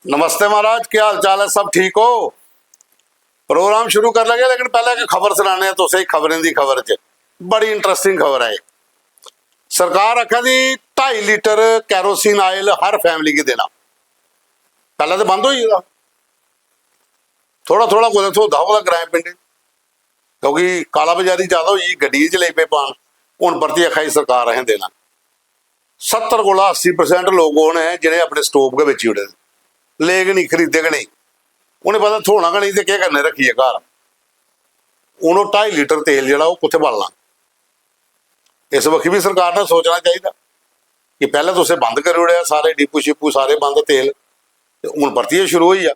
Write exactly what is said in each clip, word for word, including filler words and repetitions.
नमस्ते महाराज, क्या हाल चाल है? सब ठीक हो? प्रोग्राम शुरू कर लगे, लेकिन पैह्लें इक खबर सनाने आं तुसें, खबरें दी खबर च बड़ी इंटरेस्टिंग खबर ऐ। सरकार आखा दी ढाई लीटर kerosene oil हर family गी देना। पैह्लें ते बंद होई गेदा, थोह्ड़ा थोह्ड़ा कुतै थ्होंदा हा ग्राएं पिंडें, क्योंकि काला बजारी ज्यादा होई गेई, गड्डियें च लेई पे पान। हून परतियै आखा दी सरकार असें देना। सत्तर कोला अस्सी percent लोक ओह् न जि'नें अपने stove गै बेची ओड़े दे, ले गै नेईं, खरीदे गै नेईं। उ'नें पता थ्होना गै नेईं ते केह् करने रक्खियै घर। हून ओह् ढाई लीटर तेल जेह्ड़ा ओह् कुत्थै बालना? इस बक्खी बी सरकार ने सोचना चाहिदा कि पैह्लें तुसें बंद करी ओड़ेआ सारे डीपू शीपू, सारे बंद तेल, ते हून परतियै शुरू होई गेआ।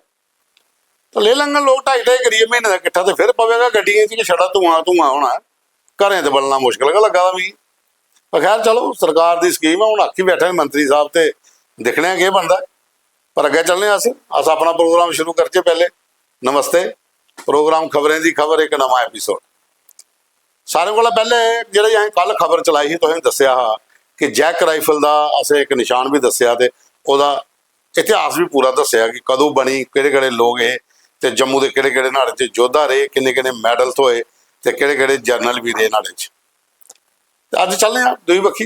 ते लेई लैङन लोक ढाई ढाई करियै म्हीने दा किट्ठा, ते फिर पवेगा गड्डियें च कि छड़ा धुआं धुआं होना ऐ, घरें ते बलना मुश्कल गै लग्गा दा मिगी। पर खैर, चलो, सरकार दी स्कीम ऐ, हून आखी बैठे न मंत्री साहब, ते दिक्खने आं केह् बनदा ऐ। पर अग्गें चलने आं अस, अस अपना प्रोग्राम शुरू करचै पैह्ले। नमस्ते, प्रोग्राम खबरें दी खबर, इक नमां एपिसोड। सारें कोला पैह्ले जेह्ड़ी असें कल खबर चलाई ही, तुसें दस्सेआ हा कि जैक राइफल दा असें इक निशान बी दस्सेआ ते ओह्दा इतिहास बी पूरा दस्सेआ कि कदूं बनी, केह्ड़े केह्ड़े लोक हे ते जम्मू दे केह्ड़े केह्ड़े न्हाड़े च योद्धा रेह्, किन्ने किन्ने मैडल थ्होए ते केह्ड़े केह्ड़े जर्नल बी रेह् न्हाड़े च। ते अज्ज चलने आं दूई बक्खी।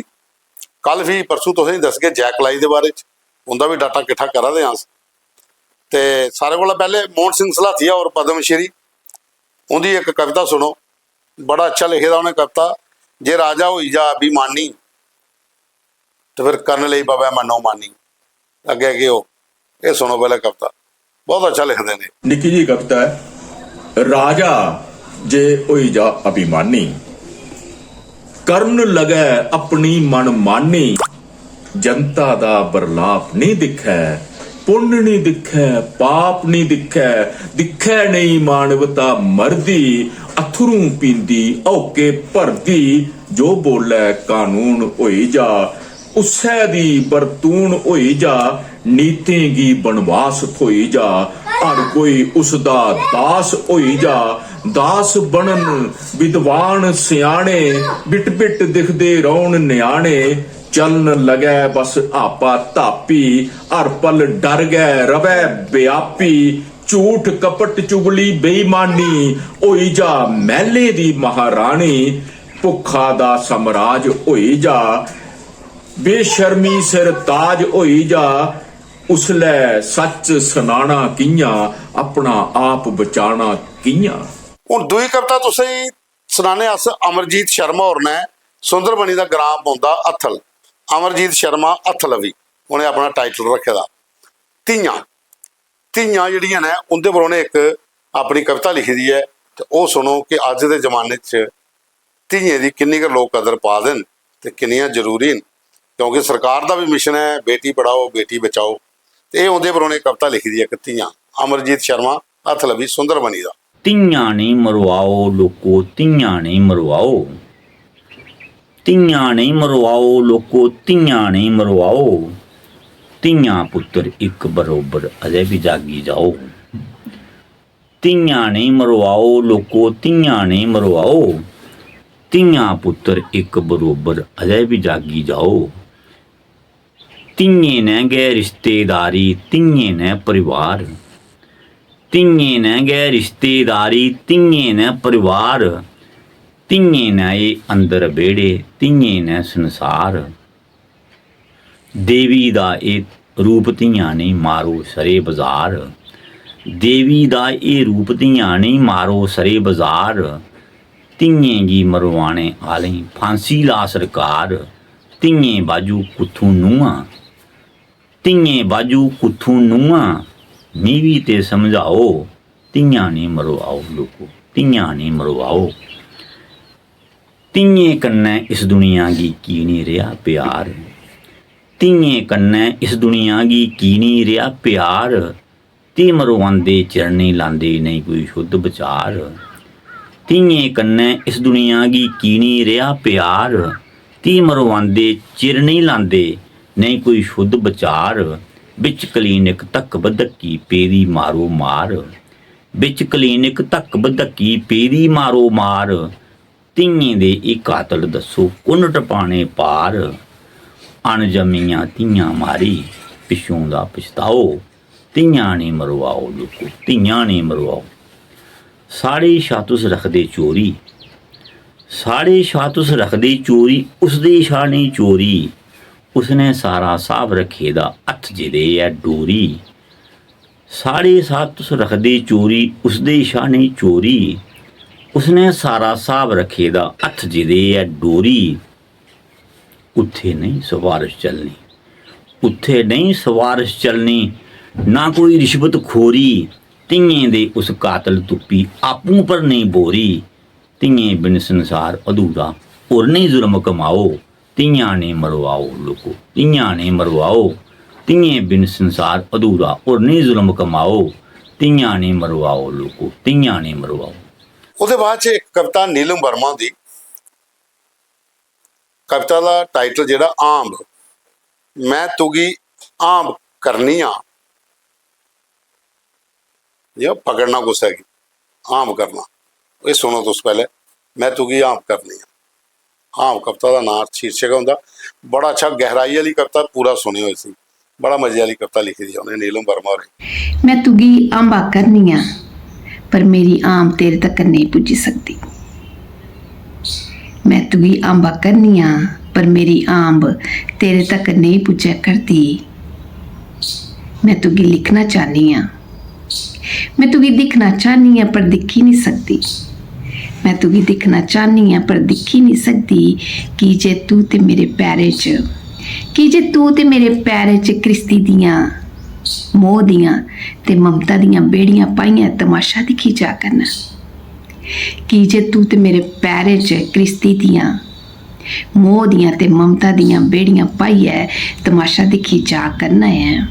कल फ्ही परसों तुसेंगी दसगे जैक लाई दे बारे च, उं'दा बी डाटा किट्ठा करा दे आं अस। ते सारें कोला पैह्ले मोहन सिंह सलाथिया होर पद्म श्री, उं'दी इक कविता सुनो। बड़ा अच्छा लिखे दा उ'नें कविता, "जे राजा होई जा अभिमानी, ते फिर करन लेई पवै मनोमानी।" अग्गें केह् हो, एह् सुनो पैह्ले कविता, बहुत अच्छा लिखदे न। निक्की जी कविता ऐ, राजा जे होई जा अभिमानी, करन लगै अपनी मनमानी, जनता दा बरलाप निं दिक्खै, पुन्न निं दिक्खै, पाप निं दिक्खै, दिक्खै नेईं मानवता मरदी, अत्थरूं पींदी हौके भरदी, जो बोलै कानून होई जा, उस्सै दी बरतून होई जा, नीतें गी बनवास थ्होई जा, हर कोई उसदा दास होई जा, दास बनन विद्वान स्याने, बिट बिट दिखदे रौह्न ञ्याणे, चलन लगै बस आपा धापी, हर पल डर गै र'वै व्यापी, झूठ कपट चुगली बेईमानी, होई जा मैह्लें दी महारानी, भुक्खा दा साम्राज होई जा, बेशर्मी सिर ताज होई जा, उसलै सच्च सनाना कि'यां, अपना आप बचाना कि'यां। हून दूई कविता तुसेंगी सनाने अस, अमरजीत शर्मा होर ने, सुंदरबनी दा ग्रां पौंदा अथल, अमरजीत शर्मा अथलवी, उ'नें अपना टाइटल रक्खे दा। धियां, धियां जेह्ड़ियां न, उं'दे पर उ'नें इक अपनी कविता लिखी दी ऐ, ते ओह् सुनो कि अज्ज दे जमाने च धियें दी किन्नी गै लोक कदर पा दे न ते किन्नियां जरूरी न, क्योंकि सरकार दा बी मिशन ऐ बेटी पढ़ाओ, बेटी बचाओ। ते एह् उं'दे पर उ'नें कविता लिखी दी ऐ इक, धियां, अमरजीत शर्मा, हत्थ लब्भी सुंदरबनी दा। धियां नेईं मरोआओ लोको, धियां नेईं मरोआओ। धियां नेईं मरोआओ लोको, धियां नेईं मरोआओ। धियां पुत्तर इक बरोबर अजें बी जागी जाओ। धियां नेईं मरोआओ लोको, धियां नेईं मरोआओ। धियां पुत्तर इक बरोबर अजें बी जागी जाओ। धियें नै गै रिश्तेदारी, धियें नै परिवार। धियें नै गै रिश्तेदारी, धियें नै परिवार। धियें नै एह् अंदर बेह्ड़े, धियें नै संसार। देवी दा एह् रूप धियां नेईं, मारो सरे बजार। देवी दा एह् रूप धियां नेईं, मारो सरे बजार। धियें गी मरोआने आह्लें फांसी ला सरकार। धियें बाजू कुत्थूं नूहां, धियें बाजू कुत्थूं नूहां, मी बी ते समझाओ। धियां नेईं मरोआओ लोको, धियां नेईं मरोआओ। धियें कन्नै इस दुनिया गी की निं रेहा प्यार? धियें कन्नै इस दुनिया गी की निं रेहा प्यार? धी मरोआंदे चिर निं लांदे नेईं कोई शुद्ध बचार। धियें कन्नै इस दुनिया गी की निं रेहा प्यार? धी मरोआंदे चिर निं लांदे नेईं कोई शुद्ध बचार। बिच clinic धक्क बधक्की पेदी मारो मार। बिच clinic धक्क बधक्की पेदी मारो मार। धियें दे एह् कातल दस्सो कु'न टपाने पार? अनजम्मियां धियां मारी पिच्छों दा पछताओ। धियां नेईं मरवाओ लोको, धियां नेईं मरवाओ। साढ़े शा तुस रखदे चोरी, साढ़े शा तुस रखदे चोरी, उसदे शा नेईं चोरी। उसने सारा स्हाब रक्खे दा, हत्थ जेह्दे ऐ डोरी। साढ़े शा तुस रखदे चोरी, उसदे शा नेईं चोरी। उसने सारा स्हाब रक्खे दा, हत्थ जेह्दे ऐ डोरी। उत्थे नेईं सफारश चलनी, उत्थे नेईं सफारश चलनी, ना कोई रिश्वत खोरी। धियें दे उस कातल तुप्पी आपूं पर नेईं बोरी। धियें बिन संसार अधूरा, होर नेईं जुल्म कमाओ। धियां नेईं मरवाओ लोको, धियां नेईं मरवाओ। धियें बिन संसार अधूरा, होर नेईं जुल्म कमाओ। धियां नेईं मरवाओ लोको, धियां नेईं मरवाओ। ओह्दे बाद च इक कविता नीलम वर्मा हुंदी, कविता दा टाइटल जेह्ड़ा आंब, में तुगी आंब करनी आं। जि'यां पकड़ना कुसै गी, आंब करना। एह् सुनो तुस पैह्ले, में तुगी आंब करनी आं। आंब कविता दा नांऽ शीर्षक होंदा। बड़ा अच्छा, गैहराई आह्ली कविता, पूरा सुनेओ इसी। बड़ा मजे आह्ली कविता लिखी दी ऐ उ'नें, नीलम वर्मा होरें। में तुगी आंबा करनी आं, पर मेरी आंब तेरे तक्कर नेईं पुज्जी सकदी। में तुगी आंबा करनी आं, पर मेरी आंब तेरे तक्कर नेईं पुज्जै करदी। में तुगी लिखना चाह्न्नी आं, में तुगी दिक्खना चाह्न्नी आं, पर दिक्खी निं सकदी। में तुगी दिक्खना चाह्न्नी आं, पर दिक्खी निं सकदी, की जे तू ते मेरे पैरें च, की जे तू ते मेरे पैरें च क्रिस्ती दियां, मोह् दियां ते ममता दियां बेड़ियां पाइयै तमाशा दिक्खी जा करना। की जे तू ते मेरे पैरें च क्रिस्ती दियां, मोह् दियां ते ममता दियां बेड़ियां पाइयै तमाशा दिक्खी जा करना ऐ।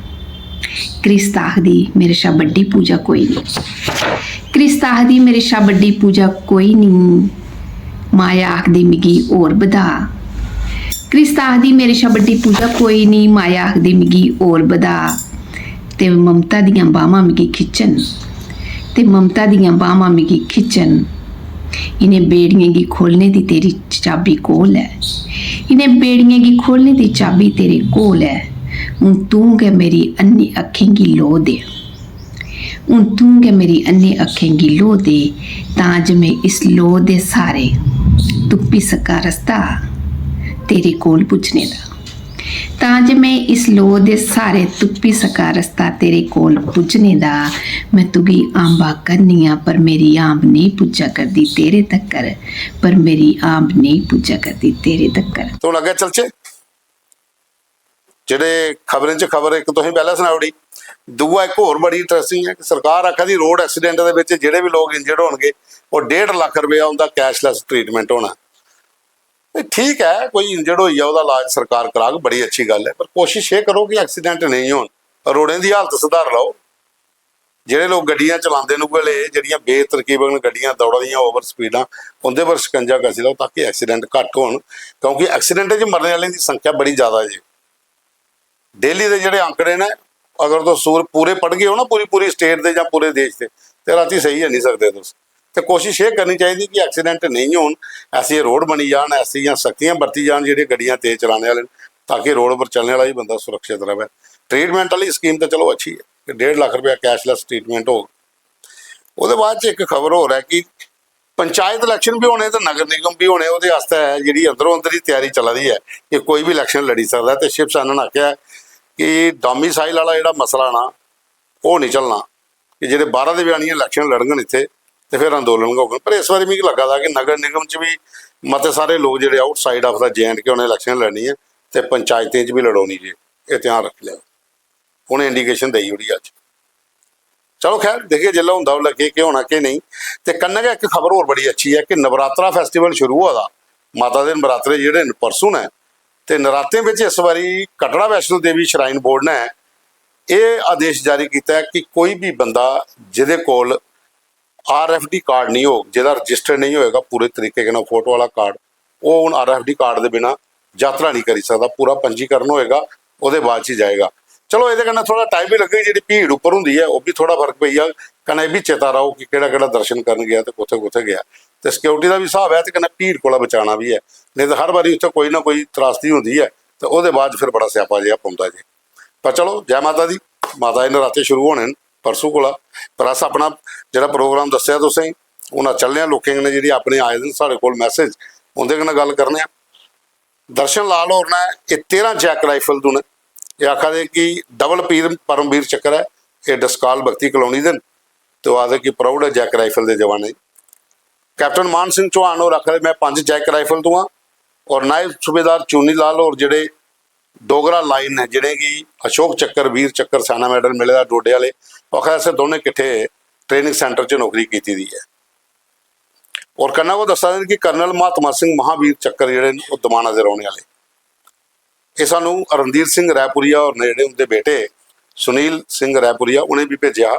क्रिस्त आखदी, मेरे शा बड्डी पूजा कोई निं। क्रिस्त आखदी, मेरे शा बड्डी पूजा कोई निं। माया आखदी, मिगी होर बधा। क्रिस्त आखदी, मेरे शा बड्डी पूजा कोई निं। माया आखदी, मिगी होर बधा। ते ममता दियां बाह्मां मिगी खिच्चन, ते ममता दियां बाह्मां मिगी खिच्चन। इ'नें बेड़ियें गी खोह्लने दी तेरी चाबी कोल ऐ, इ'नें बेड़ियें गी खोह्लने दी चाबी तेरे कोल ऐ। हून तूं गै मेरी अन्नी अक्खें गी लोऽ दे, हून तूं गै मेरी अन्नी अक्खें गी लोऽ दे, तां जे में इस लोऽ दे स्हारे तुप्पी सकां रस्ता तेरे कोल पुज्जने दा। तां जे में इस लोऽ दे स्हारे तुप्पी सकां रस्ता तेरे कोल पुज्जने दा। में तुगी आंबा करनी आं, पर मेरी आंब नेईं पुज्जा करदी तेरे तक्कर, पर मेरी आंब नेईं पुज्जा करदी तेरे तक्कर। ते हून अग्गें चलचै। जेह्ड़े खबरें च खबर इक तुसें पैह्लें सनाई ओड़ी, दूआ इक होर बड़ी इंटरस्टिंग ऐ कि सरकार आखा दी रोड एक्सीडेंट दे बिच जेह्ड़े बी लोक इंजर्ड होनगे, ओह् डेढ़ लक्ख रपेआ उं'दा कैशलैस ट्रीटमेंट होना। ते ठीक ऐ, कोई इंजर्ड होई जा, ओह्दा इलाज सरकार कराग, बड़ी अच्छी गल्ल ऐ, पर कोशिश एह् करो कि एक्सीडेंट नेईं होन, रोडें दी हालत सुधार लैओ। जेह्ड़े लोक गड्डियां चलांदे न, उ'ऐ ले जेह्ड़ियां बेतरकीबन गड्डियां दौड़ा दियां ओवर स्पीडां, उं'दे पर शिकंजा कसी लैओ ताकि एक्सीडेंट घट्ट होन, क्योंकि एक्सीडेंटें च मरने आह्लें दी संख्या बड़ी जैदा ऐ जी। डेली दे जेह्ड़े आंकड़े न, अगर तुस सूर पूरे पढ़गे ओ ना, पूरी, पूरी स्टेट दे जां पूरे देश दे, ते रातीं सेई गै निं सकदे तुस। ते कोशिश एह् करनी चाहिदी कि एक्सीडेंट नेईं होन, ऐसियां रोड बनी जान, ऐसियां सख्तियां बरती जान, जेह्ड़े गड्डियां तेज चलाने आह्ले न, ताकि रोड पर चलने आह्ला बी बंदा सुरक्षत र'वै। ट्रीटमेंट आह्ली स्कीम ते चलो अच्छी ऐ कि डेढ़ लक्ख रपेआ कैशलैस ट्रीटमेंट होग। ओह्दे बाद च इक खबर होर ऐ कि पंचायत इलैक्शन बी होने ते नगर निगम बी होने, ओह्दे आस्तै जेह्ड़ी अंदरो अंदरी त्यारी चला दी ऐ कि कोई बी इलैक्शन लड़ी सकदा ऐ। ते शिव सेना ने आखेआ ऐ कि डोमिसाइल आह्ला जेह्ड़ा मसला ना, ओह् निं चलना, कि जेह्ड़े बाह्रा दे बी आनियै इलैक्शन लड़ङन इत्थै ते फिर अंदोलन गै होङन। पर इस बारी मिगी लग्गा दा कि नगर निगम च बी मते सारे लोक जेह्ड़े आउटसाइड आफ दा जे एंड के उ'नें इलैक्शन लड़नी ऐ ते पंचायतें च बी लड़ोनी जे, एह् ध्यान रक्खी लैओ। उ'नें इंडिकेशन देई ओड़ी अज्ज। चलो खैर, दिखगे जिसलै होंदा उसलै केह् केह् होना, केह् नेईं। ते कन्नै गै इक खबर होर बड़ी अच्छी ऐ कि नवरात्रा फैस्टिवल शुरू होआ दा, माता दे नवरात्रे जेह्ड़े न परसों न, ते नरातें बिच इस बारी कटड़ा वैष्णो देवी श्राइन बोर्ड ने एह् आदेश जारी कीता ऐ कि कोई बी बंदा जेह्दे कोल आर एफ डी कार्ड नेईं होग, जेह्दा रजिस्टर्ड नेईं होएगा पूरे तरीके कन्नै फोटो आह्ला कार्ड, ओह् हून आर एफ डी कार्ड दे बिना यात्रा नेईं करी सकदा। पूरा पंजीकरण होएगा, ओह्दे बाद च जाएगा। चलो, एह्दे कन्नै थोह्ड़ा टाइम बी लग्गग, जेह्ड़ी भीड़ उप्पर होंदी ऐ, ओह् बी थोह्ड़ा फर्क पेई जाग। कन्नै एह् बी चेता रौह्ग कि केह्ड़ा केह्ड़ा दर्शन करन गेआ ते कुत्थै कुत्थै गेआ। ते सिक्योरिटी दा बी स्हाब ऐ ते कन्नै भीड़ कोला बचाना बी ऐ, नेईं ते हर बारी उत्थै कोई ना कोई त्रासदी होंदी ऐ ते ओह्दे बाद फिर बड़ा स्यापा जेहा पौंदा जे। पर चलो, जै माता दी। माता दे नराते शुरू होने न परसों कोला, पर अस अपना जेह्ड़ा प्रोग्राम दस्सेआ तुसें, हून अस चलने आं लोकें कन्नै, जेह्ड़ी अपने आए दे न साढ़े कोल मैसेज, उं'दे कन्नै गल्ल करने आं। दर्शन लाल होर न, एह् तेरां जैक राइफल तू न। एह् आखा दे कि डबल पीर परमवीर चक्कर ऐ, एह् डसकाल भक्ति कलोनी दे न, ते ओह् आखदे कि proud ऐ जैक राइफल दे जवानें गी। कैप्टन मान सिंह चौहान होर आखा दे, "मैं पंज जैक राइफल तू आं।" और नायब सूबेदार चूनी लाल होर, जेह्ड़े डोगरा लाइन न, जि'नेंगी अशोक चक्कर, वीर चक्कर, सैना मैडल मिले दा डोडे आह्ले, ओह् आखा दे, "असें दोनें किट्ठे ट्रेनिंग सेंटर च नौकरी कीती दी ऐ।" और कन्नै ओह् दस्सा दे न कि कर्नल महात्मा सिंह महावीर चक्कर जेह्ड़े न, ओह् दमाना दे रौह्ने आह्ले। एह् सानू रणधीर सिंह रैपुरिया होर ने, जेह्ड़े उं'दे बेटे सुनील सिंह रैपुरिया, उ'नें बी भेजेआ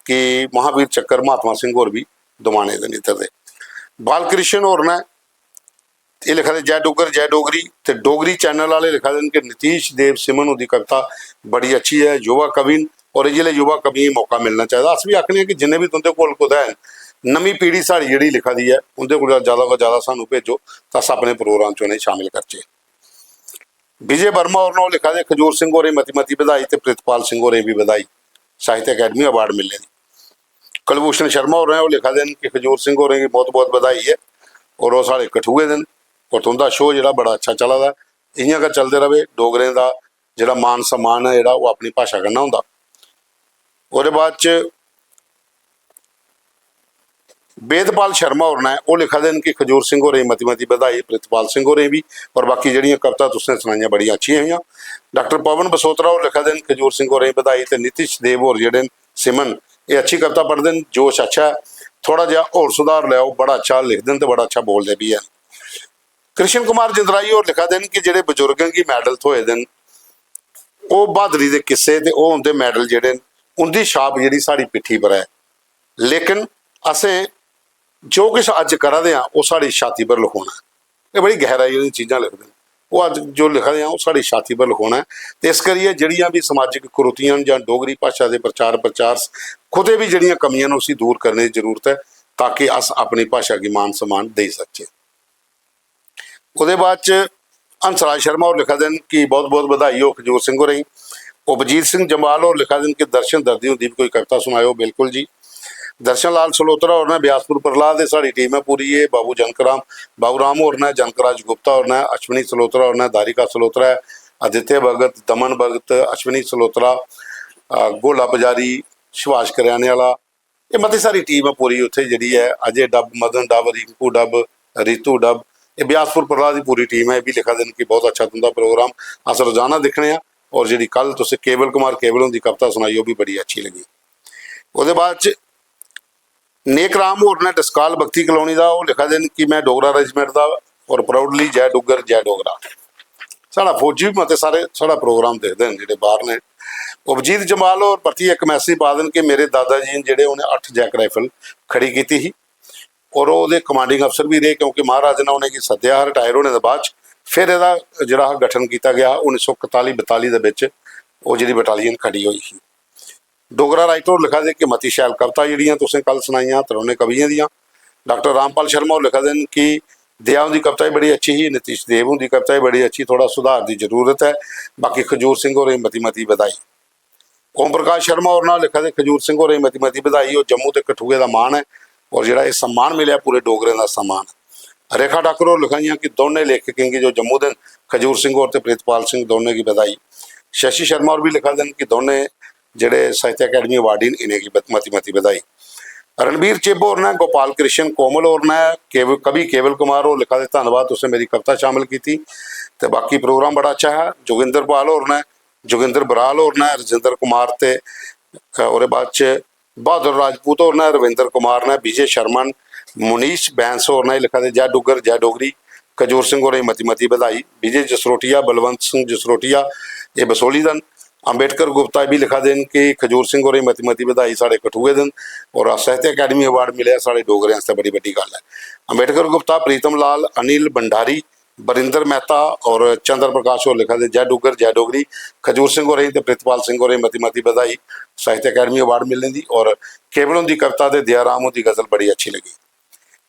कि महावीर चक्कर महात्मा सिंह होर बी दमाने दे न इद्धर दे। बालकृष्ण होर ने, एह् लिखा दे, "जय डुग्गर, जय डोगरी।" ते डोगरी चैनल आह्ले लिखा दे न कि नीतीश देव सिमन हुंदी कविता बड़ी अच्छी ऐ, युवा कवि न, और इ'यै लेह् युवा कवियें गी मौका मिलना चाहिदा। अस बी आखने आं कि जिन्ने बी तुं'दे कोल कुतै हैन, नमीं पीढ़ी साढ़ी जेह्ड़ी लिखा दी ऐ, उं'दे कोला जैदा कोला जैदा सानू भेजो, तां अस अपने प्रोग्राम च उ'नेंगी शामिल करचै। विजय वर्मा होर न, ओह् लिखा दे, "खजूर सिंह होरें मती मती बधाई ते प्रितपाल सिंह होरें बी बधाई, साहित्य अकैडमी अवार्ड मिलने दी।" कुलभूषण शर्मा होर न, ओह् लिखा दे न कि खजूर सिंह होरें गी बहुत बहुत बधाई ऐ, और ओह् साढ़े कठुए दे न, और तुं'दा शो जेह्ड़ा बड़ा अच्छा चला दा ऐ, इ'यां गै चलदे र'वै। डोगरें दा जेह्ड़ा मान सम्मान ऐ जेह्ड़ा, ओह् अपनी भाशा कन्नै होंदा। ओह्दे बाद च वेदपाल शर्मा होर न, ओह् लिखा दे न कि खजूर सिंह होरें गी मती मती बधाई, प्रितपाल सिंह होरें बी, और बाकी जेह्ड़ियां कविता तुसें सनाइयां बड़ियां अच्छियां हियां। डाक्टर पवन बसोत्रा होर लिखा दे न, "खजूर सिंह होरें गी बधाई ते नीतीश देव होर जेह्ड़े न सिमन, एह् अच्छी कविता पढ़दे न, जोश अच्छा ऐ, थोह्ड़ा जेहा होर सुधार लैओ, बड़ा अच्छा लिखदे न ते बड़ा अच्छा बोलदे बी हैन।" कृष्ण कुमार जिंदराई होर लिखा दे न कि जेह्ड़े बजुर्गें गी मैडल थ्होए दे न, ओह् ब्हादरी दे किस्से ते ओह् उं'दे मैडल जेह्ड़े न, उं'दी छाप जेह्ड़ी साढ़ी पिट्ठी पर ऐ, लेकिन असें जो किश अज्ज करा दे आं, ओह् साढ़ी छाती पर लखोना ऐ। एह् बड़ी गैहराई आह्ली चीजां लिखदे न। ओह् अज्ज जो लिखा दे आं, ओह् साढ़ी छाती पर लखोना ऐ। ते इस करियै जेह्ड़ियां बी समाजिक कुरीतियां न जां डोगरी भाशा दे प्रचार प्रचार च कुतै बी जेह्ड़ियां कमियां न, उसी दूर करने दी जरूरत ऐ, ताकि अस अपनी भाशा गी मान सम्मान देई सकचै। ओह्दे बाद च हंसराज शर्मा होर लिखा दे न कि "बहुत बहुत बधाई हो खजूर सिंह होरें गी।" उपजीत सिंह जम्वाल होर लिखा दे न कि "दर्शन दर्दी हुंदी बी कोई कविता सुनाएओ।" बिल्कुल जी। दर्शन लाल सलोत्रा होर ने ब्यासपुर प्रहलाद, ते साढ़ी टीम ऐ पूरी, एह् बाबू जनक राम, बाबू राम होर ने, जनक राज गुप्ता होर ने, अश्विनी सलोत्रा होर ने, दारिका सलोत्रा ऐ, आदित्य भगत, दमन भगत, अश्विनी सलोत्रा, अ, गोला पुजारी, सुभाष करेआने आह्ला, एह् मती सारी टीम ऐ पूरी उत्थै जेह्ड़ी ऐ, अजय डब, मदन डब, रिंकू डब, रितु डब, एह् ब्यासपुर प्रहलाद दी पूरी टीम ऐ। एह् बी लिखा दे न कि "बहुत अच्छा तुं'दा प्रोग्राम, अस रोजाना दिक्खने आं।" और जेह्ड़ी कल तुसें केवल कुमार केवल हुंदी कविता सुनाई, ओह् बी बड़ी अच्छी लगी। ओह्दे बाद च नेक राम होर ने डसकाल भक्ति कलोनी दा, ओह् लिखा दे न कि "मैं डोगरा रेजिमेंट दा और proudly जय डुग्गर जय डोगरा।" साढ़ा फौजी बी मते सारे साढ़ा प्रोग्राम दिखदे न जेह्ड़े बाह्र ने। उपजीत जम्वाल होर परतियै इक मैसेज पा दे न कि "मेरे दादा जी न जेह्ड़े, उ'नें अट्ठ जैक राइफल खड़ी कीती ही और ओह्दे कमांडिंग अफसर बी रेह्, क्योंकि महाराज ने उ'नेंगी सद्देआ हा रिटायर होने दे बाद च, फिर एह्दा जेह्ड़ा हा गठन कीता गेआ हा उन्नी सौ कताली बताली दे बिच, ओह् जेह्ड़ी बटालियन खड़ी होई ही।" डोगरा राइटर होर लिखा दे कि "मती शैल कविता जेह्ड़ियां तुसें कल सनाइयां त्रौनें कवियें दियां।" डाक्टर रामपाल शर्मा होर लिखा दे न कि "दया हुंदी कविता बी बड़ी अच्छी ही, नीतीश देव हुंदी कविता बी बड़ी अच्छी, थोह्ड़ा सुधार दी जरूरत ऐ, बाकी खजूर सिंह होरें गी मती मती बधाई।" ओम प्रकाश शर्मा होर ना लिखा दे, "खजूर सिंह होरें गी मती मती बधाई, ओह् जम्मू ते कठुए दा मान ऐ, और जेह्ड़ा एह् सम्मान मिलेआ पूरे डोगरें दा सम्मान ऐ।" रेखा ठाकुर होर लिखा दियां कि "दौनें लेखकें गी जो जम्मू दे न, खजूर सिंह होर ते प्रितपाल सिंह, दौनें गी बधाई।" शशि शर्मा होर बी लिखा दे न कि "दौनें जेह्ड़े साहित्य अकैडमी अवार्डी न, इ'नेंगी मती मती बधाई।" रणबीर चिब होर ने, गोपाल कृष्ण कोमल होर ने, केव-, कवि केवल कुमार होर लिखा दे, "धन्नवाद, तुसें मेरी कविता शामिल कीती।" ते बाकी प्रोग्राम बड़ा अच्छा हा। जोगिंदर पाल होर ने, जोगिंदर बराल होर ने, रजिंदर कुमार ते, अ, ओह्दे बाद च बहादुर राजपूत होर ने, रविंदर कुमार ने, विजय शर्मा न, मुनीश बैंस होर ने लिखा दे, "जय डुग्गर, जय डोगरी, खजूर सिंह होरें गी मती मती बधाई।" विजय जसरोटिया, बलवंत सिंह जसरोटिया, एह् बसोली दा न। अंबेडकर गुप्ता बी लिखा दे न कि "खजूर सिंह होरें गी मती मती बधाई, साढ़े कठुए दे न, और साहित्य अकैडमी अवार्ड मिलेआ, साढ़े डोगरें आस्तै बड़ी बड्डी गल्ल ऐ।" अंबेडकर गुप्ता, प्रीतम लाल, अनिल भंडारी, बरिंदर मेहता और चंद्र प्रकाश होर लिखा दे, "जय डुग्गर, जय डोगरी, खजूर सिंह होरें ते प्रितपाल सिंह होरें मती मती बधाई साहित्य अकैडमी अवार्ड मिलने दी, और केवल हुंदी कविता ते दयाराम हुंदी गजल बड़ी अच्छी लगी।"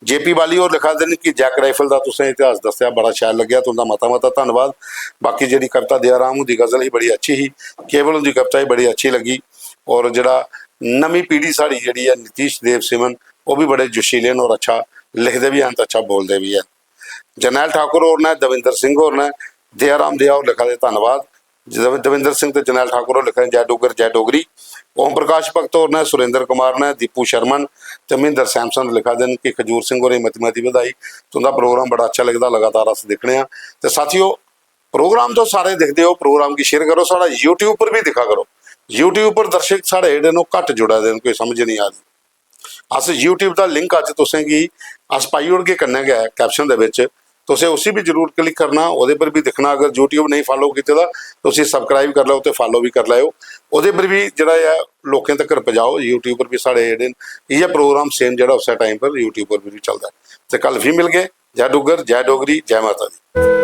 जेपी बाली होर लिखा दे न कि जैक राइफल दा तुसें इतिहास दस्सेआ, बड़ा शैल लग्गेआ, तुं'दा मता मता धन्नवाद। बाकी जेह्ड़ी कविता दया राम हुंदी गजल ही, बड़ी अच्छी ही। केवल हुंदी कविता ही बड़ी अच्छी लग्गी। और जेह्ड़ा नमीं पीढ़ी साढ़ी जेह्ड़ी ऐ, नीतीश देव सिमन, ओह् बी बड़े जोशीले न और अच्छा लिखदे बी हैन ते अच्छा बोलदे बी हैन। जरनैल ठाकुर होर न, दविंदर सिंह होर न, दया राम दया होर लिखा दे, धन्नवाद। दव-, दविंदर सिंह ते जरनैल ठाकुर होर लिखा दे जय डुग्गर जय डोगरी। ओम प्रकाश भगत होर न, सुरेंद्र कुमार न, दीपू शर्मा न ते महेंद्र सैमसन लिखा दे न कि खजूर सिंह होरें मती मती बधाई, तुं'दा प्रोग्राम बड़ा अच्छा लगदा, लगातार अस दिक्खने आं। ते साथियो, प्रोग्राम तुस सारे दिखदे ओ, प्रोग्राम गी शेयर करो, साढ़ा YouTube पर बी दिक्खा करो। YouTube पर दर्शक साढ़े जेह्ड़े न, ओह् घट्ट जुड़ा दे न, कोई समझ निं आ दी। अस YouTube दा लिंक अज्ज तुसें गी अस पाई ओड़गे कन्नै गै कैप्शन दे बिच, तुसें उसी बी जरूर क्लिक करना, ओह्दे पर बी दिक्खना। अगर YouTube नेईं फालो कीते दा, तुसी सब्सक्राइब करी लैओ ते फालो बी करी लैओ। ओह्दे पर बी जेह्ड़ा ऐ, लोकें तगर पजाओ। YouTube पर बी साढ़े जेह्ड़े न, इ'यै प्रोग्राम सेम जेह्ड़ा उस्सै टाइम पर YouTube पर बी चलदा ऐ। ते कल फ्ही मिलगे। जय डुग्गर, जय डोगरी, जय माता दी।